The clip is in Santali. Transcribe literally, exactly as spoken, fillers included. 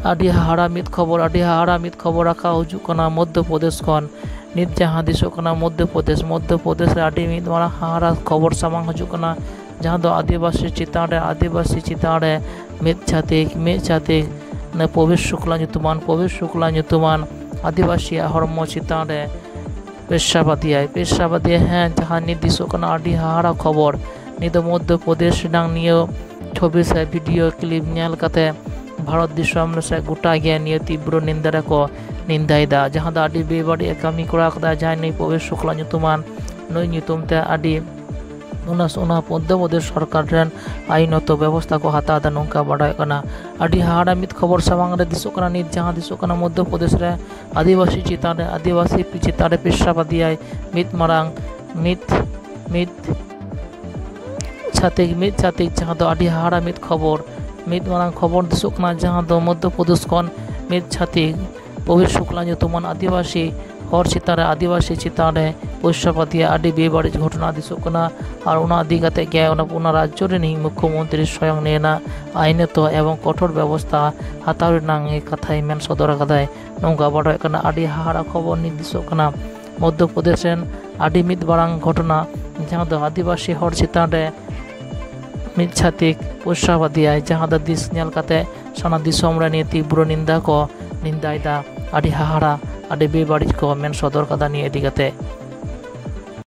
ᱟᱹᱰᱤ ᱦᱟᱦᱟᱲᱟ ᱢᱤᱫ ᱠᱷᱚᱵᱚᱨ, ᱟᱹᱰᱤ ᱦᱟᱦᱟᱲᱟ ᱢᱤᱫ ᱠᱷᱚᱵᱚᱨ ᱨᱟᱠᱟᱵ ᱦᱤᱡᱩᱜ ᱠᱟᱱᱟ ᱢᱚᱫᱽᱫᱷᱚ ᱯᱨᱚᱫᱮᱥ ᱠᱷᱚᱱ᱾ ᱱᱤᱛ ᱡᱟᱦᱟᱸ ᱫᱤᱥᱚᱜ ᱠᱟᱱᱟ ᱢᱚᱫᱽᱫᱷᱚ ᱯᱨᱚᱫᱮᱥ, ᱢᱚᱫᱽᱫᱷᱚ ᱯᱨᱚᱫᱮᱥ ᱨᱮ ᱟᱹᱰᱤ ᱢᱤᱫ ᱢᱟᱨᱟᱝ ᱦᱟᱦᱟᱲᱟ ᱠᱷᱚᱵᱚᱨ ᱥᱟᱢᱟᱝ ᱦᱤᱡᱩᱜ ᱠᱟᱱᱟ, ᱡᱟᱦᱟᱸ ᱫᱚ ᱟᱹᱫᱤᱵᱟᱹᱥᱤ ᱪᱮᱛᱟᱱ ᱨᱮ, ᱟᱹᱫᱤᱵᱟᱹᱥᱤ ᱪᱮᱛᱟᱱ ᱨᱮ ᱢᱤᱫ ᱪᱷᱟᱹᱛᱤᱠ, ᱢᱤᱫ ᱪᱷᱟᱹᱛᱤᱠ, ᱚᱱᱟ ᱯᱨᱚᱵᱤᱥ ᱥᱩᱠᱞᱟ ᱧᱩᱛᱩᱢᱟᱱ, ᱯᱨᱚᱵᱤᱥ ᱥᱩᱠᱞᱟ ᱧᱩᱛᱩᱢᱟᱱ ᱟᱹᱫᱤᱵᱟᱹᱥᱤᱭᱟᱜ ᱦᱚᱲᱢᱚ ᱪᱮᱛᱟᱱ ᱨᱮ ᱯᱮᱥᱟᱵ ᱟᱫᱮᱭᱟᱭ, ᱯᱮᱥᱟᱵ ᱟᱫᱮᱭᱟᱭ᱾ ᱦᱮᱸ, ᱡᱟᱦᱟᱸ ᱱᱤᱛ ᱫᱤᱥᱚᱜ ᱠᱟᱱᱟ ᱟᱹᱰᱤ ᱦᱟᱦᱟᱲᱟ ᱠᱷᱚᱵᱚᱨ᱾ ᱱᱤᱛ ᱫᱚ ᱢᱚᱫᱽᱫᱷᱚ ᱯᱨᱚᱫᱮᱥ ᱨᱮᱱᱟᱜ ᱱᱤᱭᱟᱹ ᱪᱷᱚᱵᱤ ᱥᱮ ᱵᱷᱤᱰᱤᱭᱳ ᱠᱞᱤᱯ ᱧᱮᱞ ᱠᱟᱛᱮ ᱵᱷᱟᱨᱚᱛ ᱫᱤᱥᱚᱢ ᱨᱮ ᱥᱮ ᱜᱚᱴᱟ ᱜᱮ ᱱᱤᱭᱟᱹ ᱛᱤᱵᱨᱚ ᱱᱤᱱᱫᱟ ᱨᱮᱠᱚ ᱱᱤᱱᱫᱟᱭᱮᱫᱟ, ᱡᱟᱦᱟᱸ ᱫᱚ ᱟᱹᱰᱤ ᱵᱮᱵᱟᱹᱲᱤᱡ ᱮ ᱠᱟᱹᱢᱤ ᱠᱚᱨᱟᱣ ᱠᱟᱫᱟ᱾ ᱡᱟᱦᱟᱸᱭ ᱱᱩᱭ ᱯᱨᱚᱵᱤᱥ ᱥᱩᱠᱞᱟ ᱧᱩᱛᱩᱢᱟᱱ, ᱱᱩᱭ ᱧᱩᱛᱩᱢ ᱛᱮ ᱟᱹᱰᱤ ᱚᱱᱟ, ᱚᱱᱟ ᱢᱚᱫᱽᱫᱷᱚ ᱯᱨᱚᱫᱮᱥ ᱥᱚᱨᱠᱟᱨ ᱨᱮᱱ ᱟᱭᱤᱱᱚᱛᱚ ᱵᱮᱵᱚᱥᱛᱷᱟ ᱠᱚ ᱦᱟᱛᱟᱣ ᱮᱫᱟ, ᱱᱚᱝᱠᱟ ᱵᱟᱰᱟᱭᱚᱜ ᱠᱟᱱᱟ᱾ ᱟᱹᱰᱤ ᱦᱟᱦᱟᱲᱟ ᱢᱤᱫ ᱠᱷᱚᱵᱚᱨ ᱥᱟᱢᱟᱝ ᱨᱮ ᱫᱤᱥᱚᱜ ᱠᱟᱱᱟ᱾ ᱱᱤᱛ ᱡᱟᱦᱟᱸ ᱫᱤᱥᱚᱜ ᱠᱟᱱᱟ ᱢᱚᱫᱽᱫᱷᱚ ᱯᱨᱚᱫᱮᱥ ᱨᱮ ᱟᱹᱫᱤᱵᱟᱹᱥᱤ ᱪᱮᱛᱟᱱ ᱨᱮ, ᱟᱹᱫᱤᱵᱟᱹᱥᱤ ᱪᱮᱛᱟᱱ ᱨᱮ ᱯᱮᱥᱟᱵ ᱟᱫᱮᱭᱟᱭ ᱢᱤᱫ ᱢᱟᱨᱟᱝ, ᱢᱤᱫ, ᱢᱤᱫ ᱪᱷᱟᱹᱛᱤᱠ, ᱢᱤᱫ ᱪᱷᱟᱹᱛᱤᱠ, ᱡᱟᱦᱟᱸ ᱫᱚ ᱟᱹᱰᱤ ᱦᱟᱦᱟᱲᱟ ᱢᱤᱫ ᱠᱷᱚᱵᱚᱨ, ᱢᱤᱫ ᱢᱟᱨᱟᱝ ᱠᱷᱚᱵᱚᱨ ᱫᱤᱥᱚᱜ ᱠᱟᱱᱟ, ᱡᱟᱦᱟᱸ ᱫᱚ ᱢᱚᱫᱽᱫᱷᱚ ᱯᱨᱚᱫᱮᱥ ᱠᱷᱚᱱ ᱢᱤᱫ ᱪᱷᱟᱹᱛᱤᱠ ᱯᱨᱚᱵᱤᱥ ᱥᱩᱠᱞᱟ ᱧᱩᱛᱩᱢᱟᱱ ᱟᱹᱫᱤᱵᱟᱹᱥᱤ ᱦᱚᱲ ᱪᱮᱛᱟᱱ ᱨᱮ, ᱟᱹᱫᱤᱵᱟᱹᱥᱤ ᱪᱮᱛᱟᱱ ᱨᱮ ᱯᱚᱭᱥᱟ ᱯᱟᱹᱛᱤᱭᱟᱜ ᱟᱹᱰᱤ ᱵᱮᱵᱟᱹᱲᱤᱡ ᱜᱷᱚᱴᱚᱱᱟ ᱫᱤᱥᱚᱜ ᱠᱟᱱᱟ᱾ ᱟᱨ ᱚᱱᱟ ᱤᱫᱤ ᱠᱟᱛᱮ ᱜᱮ ᱚᱱᱟ, ᱚᱱᱟ ᱨᱟᱡᱽᱡᱚ ᱨᱤᱱᱤᱡ ᱢᱩᱠᱷᱭᱚᱢᱚᱱᱛᱨᱤ ᱥᱚᱭᱚᱝ ᱱᱮᱱᱟ ᱟᱭᱤᱱᱚᱛᱚ ᱮᱵᱚᱝ ᱠᱚᱴᱷᱳᱨ ᱵᱮᱵᱚᱥᱛᱷᱟ ᱦᱟᱛᱟᱣ ᱨᱮᱱᱟᱜ ᱮ ᱠᱟᱛᱷᱟᱭ ᱢᱮᱱ ᱥᱚᱫᱚᱨ ᱟᱠᱟᱫᱟᱭ, ᱱᱚᱝᱠᱟ ᱵᱟᱰᱟᱭᱚᱜ ᱠᱟᱱᱟ᱾ ᱟᱹᱰᱤ ᱦᱟᱦᱟᱲᱟ ᱠᱷᱚᱵᱚᱨ ᱱᱤᱛ ᱫᱤᱥᱚᱜ ᱠᱟᱱᱟ᱾ ᱢᱚᱫᱽᱫᱷᱚ ᱯᱨᱚᱫᱮᱥ ᱨᱮᱱ ᱟᱹᱰᱤ ᱢᱤᱫ ᱢᱟᱨᱟᱝ ᱜᱷᱚᱴᱚᱱᱟ, ᱡᱟᱦᱟᱸ ᱫᱚ ᱟᱹᱫᱤᱵᱟᱹᱥᱤ ᱦᱚᱲ ᱪᱮᱛᱟᱱ ᱨᱮ ᱢᱤᱫ ᱪᱷᱟᱹᱛᱤᱠ ᱯᱚᱭᱥᱟ ᱟᱫᱮᱭᱟᱭ, ᱡᱟᱦᱟᱸ ᱫᱚ ᱫᱤᱥ ᱧᱮᱞ ᱠᱟᱛᱮ ᱥᱟᱱᱟ ᱫᱤᱥᱚᱢ ᱨᱮ ᱱᱤᱭᱟᱹ ᱛᱤᱵᱨᱚ ᱱᱤᱱᱫᱟ ᱠᱚ ᱱᱤᱱᱫᱟᱭᱮᱫᱟ᱾ ᱟᱹᱰᱤ ᱦᱟᱦᱟᱲᱟ, ᱟᱹᱰᱤ ᱵᱮᱵᱟᱹᱲᱤᱡ ᱠᱚ ᱢᱮᱱ ᱥᱚᱫᱚᱨ ᱠᱟᱫᱟ ᱱᱤᱭᱟᱹ ᱤᱫᱤ ᱠᱟᱛᱮ᱾